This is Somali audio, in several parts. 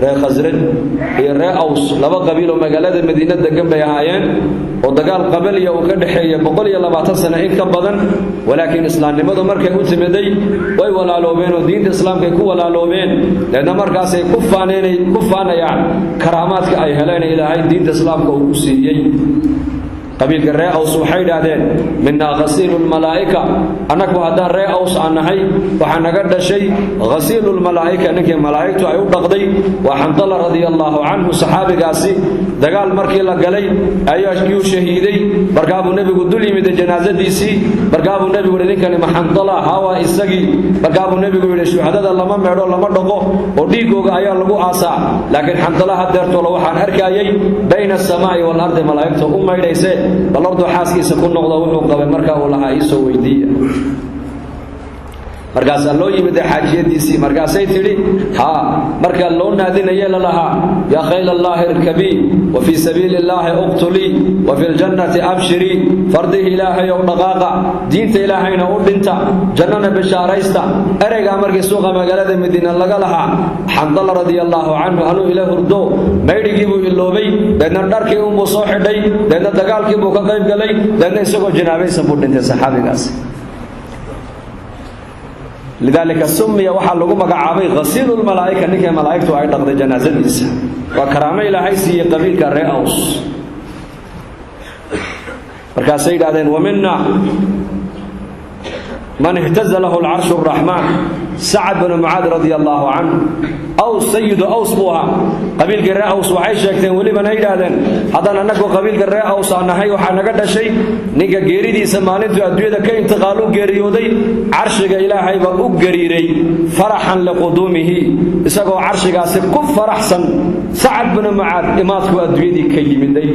Reer Khasraj iyo reer Aws laba qabiil oo magaalada Madiina degan bay ahaayeen oo dagaal qabaliya uu ka dhaxeeyay 120 sano in ka badan, walaakiin islaamnimadu markay u timiday way walaaloobeen oo diinta islaamka ay ku walaaloobeen. Leedna markaasay ku faaneenay ku faanayaan karaamaadka ay heleen Ilaahay diinta islaamka uu ku siiyey. Qabiilka reer Aws waxay yidhaahdeen minaa khasiilu lmalaa'ika, annagu haddaan reer Aws aan nahay waxaa naga dhashay khasiilu lmalaa'ika, ninkii malaa'igtu ay u dhaqday waa Xandala radia allaahu canhu. Saxaabigaasi dagaal markii la galay ayuu shahiiday. Markaabuu nebigu dul yimid janaasadiisii, markaabuu nebigu yidhi ninkani ma Xandala? Hawaa isagii. Markaabuu nebigu yidhi shuhadada lama meedho lama dhaqo oo dhiigooga ayaa lagu aasaa, laakiin Xandala hadeertoola waxaan arkayay bayna asamaa'i waalardi malaa'igtu u maydhayse, bal orduu xaaskiisa ku noqdo wuxuu qabay markaa uu lahaa iisoo weydiiya. Markaasaa loo yimid xaajiyadiisii, markaasay tidhi haa. Markaa loo naadinaye la lahaa yaa khayl allaahi irkabii wa fii sabiili illaahi uqtulii wa fi ljannati abshirii, fardihi Ilaahay ow dhaqaaqa, diinta Ilaahayna u dhinta, jannana bishaaraysta. Ereygaa markii suuqa magaalada Madiina laga lahaa Xandala radia allaahu canhu anuu ila hurdo maydhigii buu iloobay, deedna dharkii unbuu soo xidhay, deedna dagaalkii buu ka qayb galay, deedna isagoo jinaabaysan buu dhintay saxaabigaasi. Lidaalika sumiya waxaa lagu magacaabay khasiilu lmalaa'ika, ninkii malaa'igtu ay dhaqday janaasadiisa. Waa karaamo Ilaahay siiyey qabiilka reer Aws. Markaasay yidhahdeen wa mina man ihtaza lahu alcarshu araxmaan, Sacad bnu Mucaad radia allaahu canhu. Aws sayidu Aws buu ahaa. Qabiilkii reer Aws waxay sheegteen welibana yidhaahdeen haddaan annagu qabiilka reer Aws aan nahay waxaa naga dhashay ninka geeridiisa maalintuu adduunyada ka intiqaalu geeriyooday carshiga Ilaahaybaa u gariiray faraxan liquduumihi, isagoo carshigaasi ku faraxsan Sacad bnu Mucaad imaadkuu adduunyadii ka yimiday.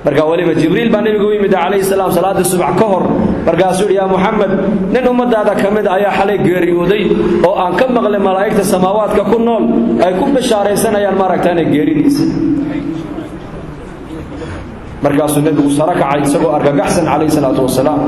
Marka waliba Jibriil baa nebigu u yimid calayhi salaam salaada subax ka hor, markaasuu yidhi yaa Muxamed, nin ummadaada ka mid ayaa xalay geeriyooday oo aan ka maqlay malaa'igta samaawaadka ku nool ay ku bishaaraysanayaan maaragtaane geeridiisa. Markaasuu nebigu saro kacay isagoo argagaxsan calayhi salaatu wasalaam.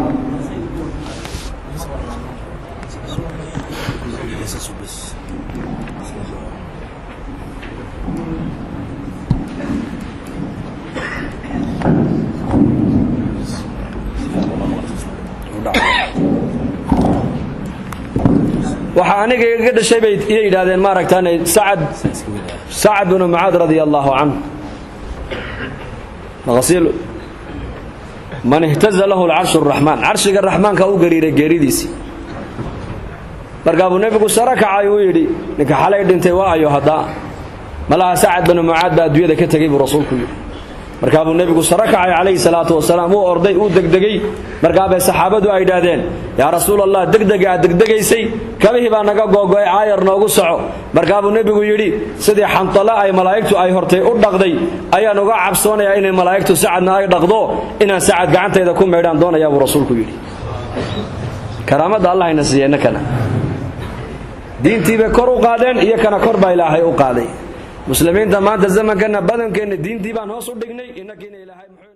Waxaa aniga iga dhashay bay iyay yidhahdeen maaragtaane Sacad bnu Mucaad radia allaahu canhu, man ihtaza lahu alcarshu araxmaan, carshiga raxmaanka u gariiray geeridiisii. Markaabuu nebigu saro kacay uu yidhi ninka xalay dhintay waa ayo? Haddaa malaha Sacad bnu Mucaad baa adduunyada ka tegey buu rasuulku yidhi. Markaabuu nebigu saro kacay calayhi salaatu wasalaam, wuu orday, uu degdegay. Markaabay saxaabadu ay yidhaahdeen yaa rasuul allah, degdega aad degdegaysay kabihii baa naga googo'ay, aayar noogu soco. Markaabuu nebigu yidhi sidii Xandala ay malaa'igtu ay hortay u dhaqday ayaan uga cabsoonayaa inay malaa'igtu Sacadna ay dhaqdo, inaan Sacad gacantayda ku maydhaan doonayaa buu rasuulku yidhi. Karaamadda Allah ina siiya innakana diintii bay kor u qaadeen, iyo kana kor baa Ilaahay u qaaday. Muslimiinta maanta zamankana badankeenna diintii baan hoos u dhignay, innakiina Ilaahay muxuu